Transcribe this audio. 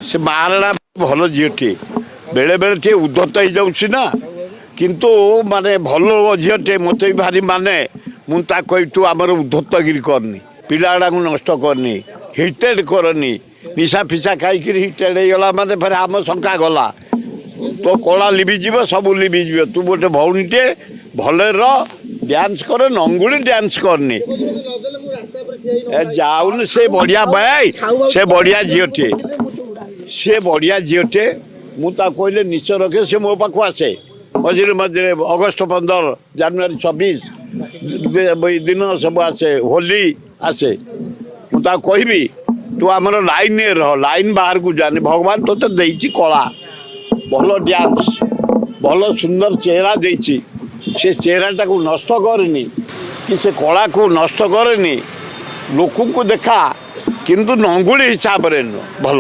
ସେ ମହାରଣା ଭଲ ଝିଅଟିଏ, ବେଳେବେଳେ ଟିକେ ଉଦ୍ଧତ ହେଇଯାଉଛି ନା, କିନ୍ତୁ ମାନେ ଭଲ ଝିଅଟିଏ। ମୋତେ ବି ଭାରି ମାନେ। ମୁଁ ତାକୁ କହିବି, ତୁ ଆମର ଉଦ୍ଧତଗିରି କରନି, ପିଲାଗୁଡ଼ାକୁ ନଷ୍ଟ କରନି, ହିଟେଡ଼ କରନି। ନିଶା ଫିସା ଖାଇକିରି ହିଟେଡ଼ ହେଇଗଲା ମାନେ ଫେରେ ଆମ ଶଙ୍କା ଗଲା। ତୋ କଳା ଲିଭିଯିବ, ସବୁ ଲିଭିଯିବ। ତୁ ଗୋଟେ ଭଉଣୀଟିଏ, ଭଲରେ ରହ, ଡ୍ୟାନ୍ସ କର, ନଙ୍ଗୁଳି ଡ୍ୟାନ୍ସ କରନି। ଏ ଯାଉନି। ସେ ବଢ଼ିଆ ଭାଇ, ସେ ବଢ଼ିଆ ଝିଅଟିଏ, ସେ ବଢ଼ିଆ ଝିଅଟିଏ। ମୁଁ ତାକୁ କହିଲେ ନିଶ ରଖେ। ସେ ମୋ ପାଖକୁ ଆସେ ମଝିରେ ମଝିରେ, ଅଗଷ୍ଟ 15, ଜାନୁଆରୀ 26 ଦିନ ସବୁ ଆସେ, ହୋଲି ଆସେ। ମୁଁ ତାକୁ କହିବି, ତୁ ଆମର ଲାଇନରେ ରହ, ଲାଇନ ବାହାରକୁ ଯାନି। ଭଗବାନ ତୋତେ ଦେଇଛି କଳା, ଭଲ ଡ୍ୟାନ୍ସ, ଭଲ ସୁନ୍ଦର ଚେହେରା ଦେଇଛି। ସେ ଚେହେରାଟାକୁ ନଷ୍ଟ କରେନି କି ସେ କଳାକୁ ନଷ୍ଟ କରେନି। ଲୋକଙ୍କୁ ଦେଖା, କିନ୍ତୁ ନଙ୍ଗୁଳି ହିସାବରେ ନୁହଁ, ଭଲ।